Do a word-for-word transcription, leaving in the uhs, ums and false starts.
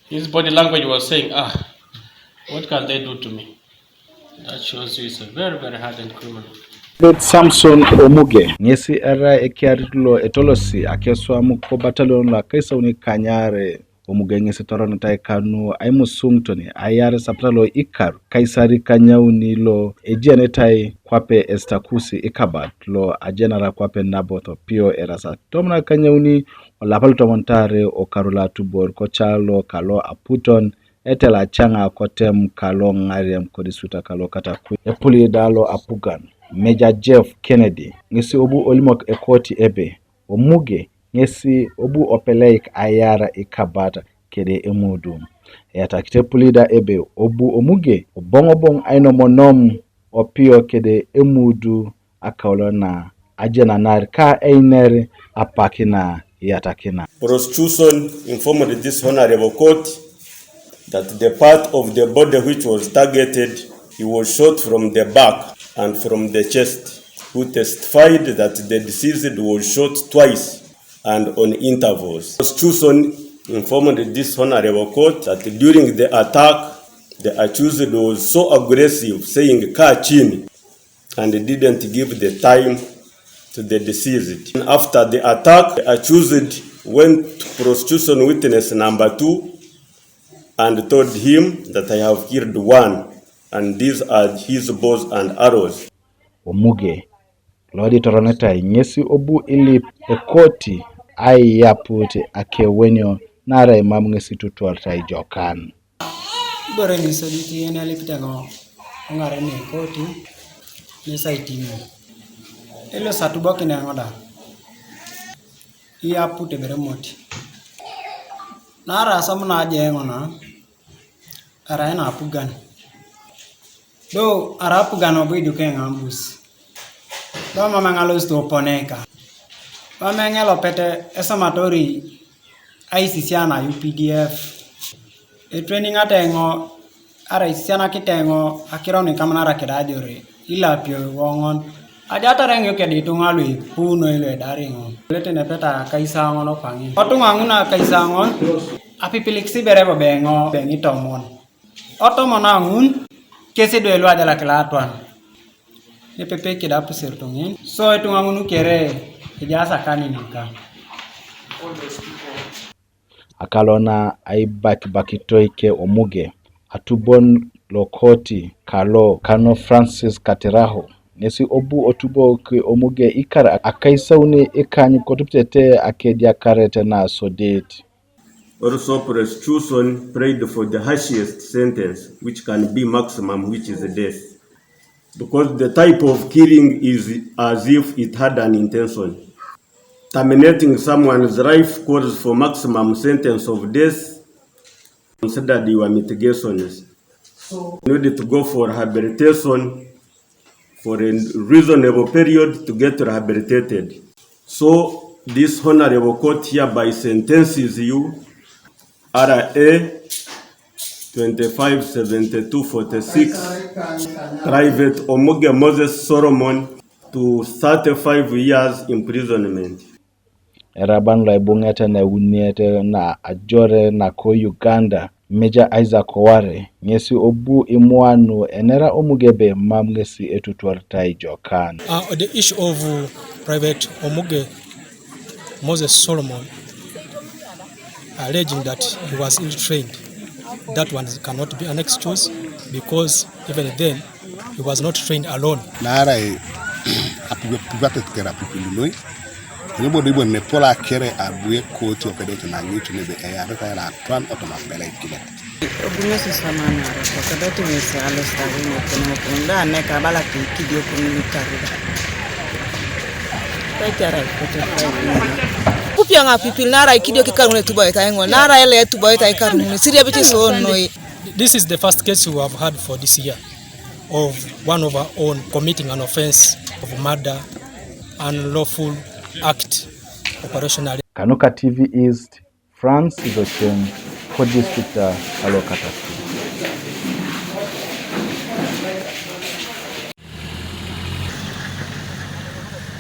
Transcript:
His body language was saying, "Ah, what can they do to me?" That shows you he's a very, very hardened criminal. Samson Omuge ŋesi erai ekiarit lo etolosi akeswam ko batalion lo akaisauni kanyare. Omuge ŋesi toronetai kanu aimusuŋ toni aiar sapata lo ikar kaisari kanyauni lo ejianetai kwape esitakusi ikabat lo ajenara kwape Naboth Opio erasa tomon kanyauni olapa lutomon tare okaru latubor kocalo kalo aputon etela caŋa kotem kalo ŋarem kodisuta kalo katakwi epulida lo apugan. Major Jeff Kennedy ŋesi obu olimok ekoti ebe Omuge ŋesi obu opeleik ayara ikabata kede emudu. Eyatakite pulida ebe obu Omuge oboŋoboŋ ainomonom Opio kede emudu akaulo na ajenanar ka einer apakina iyatakina. Prosecution informed this honorable court that the part of the body which was targeted, he was shot from the back and from the chest, who testified that the deceased was shot twice and on intervals. Prosecution informed this honorable court that during the attack, the accused was so aggressive, saying, "Kaa chini," and didn't give the time to the deceased. After the attack, the accused went to prosecution witness number two and told him that, "I have killed one, and these are his bows and arrows." Omuge lodi toronetai ŋesi obu ilip ekoti aiyaput akewenio naarai mam ŋesi tutuartai jokan. Ibore ni sodit yen elipite ŋo oŋare ni koti ni saitimo. Ilo satubokin eŋo da iyaput ebere moti. Naarai asom naje eŋo na arai na apugan. Do arai apugan obo ijuk eŋambus. Do mam eŋalosit oponeka. Mam eŋelopet esomatori aisisiana UPDF. Etweniŋata eŋo arai isisianakita eŋo akiro nuikamanara keda ajore ilapio woŋon. Ajatar eŋ kedi ituŋa luipu noi luedar eŋo. Lete nepeta akaisaŋon kwaŋin. Kotuŋa ŋun akaisaŋon apipilikis ibere bobo eŋo beŋ itomon. Otomon aŋun kesi do eluajalak loatwan. Nepepe keda apuserut ŋin. So ituŋa ŋun kere ejaas akanin ka. Akalo na aibakibakitoi ke Omuge atubon lokoti kalo kano Francis Katiraho ŋesi obu otubok Omuge ikar akaisauni ikany kotupitete akediakaret na sodit. Also, prosecution prayed for the harshest sentence, which can be maximum, which is death. Because the type of killing is as if it had an intention. Terminating someone's life calls for maximum sentence of death. Considered your mitigations. So, in order to go for rehabilitation for a reasonable period to get rehabilitated. So, this honorable court hereby sentences you R A twenty-five seventy-two forty-six, Private Omuge Moses Solomon, to thirty-five years imprisonment. Eraban loibuŋet nauniet na ajore nako Uganda, Major Isaac Oware, ŋesi obu imwanu enera Omuge ebe mam ŋesi etutuoritai jokan. Uh, the issue of uh, Private Omuge Moses Solomon alleging that he was ill-trained, that one cannot be an excuse because even then he was not trained alone. Naarai apugwatet kere apupilunoi, onyebodi bon nepol akere abue koti okedot naŋitu nebe eyarita ela atwan otoma pele ikilet. Obuŋesi samanara kokedot ŋesi alositari nepenepenedo aneka abalak ikidiokon lukaruda. Kupia ŋa pipil nara ikidio kikaru ŋun etuboit aiŋol nara ele etuboit aikaru ŋun siriabit iso noi. This is the first case we have had for this year of one of our own committing an offense of murder, unlawful act, operational. Kanuka T V East, Francis Ochen, ko district alo Katakwi.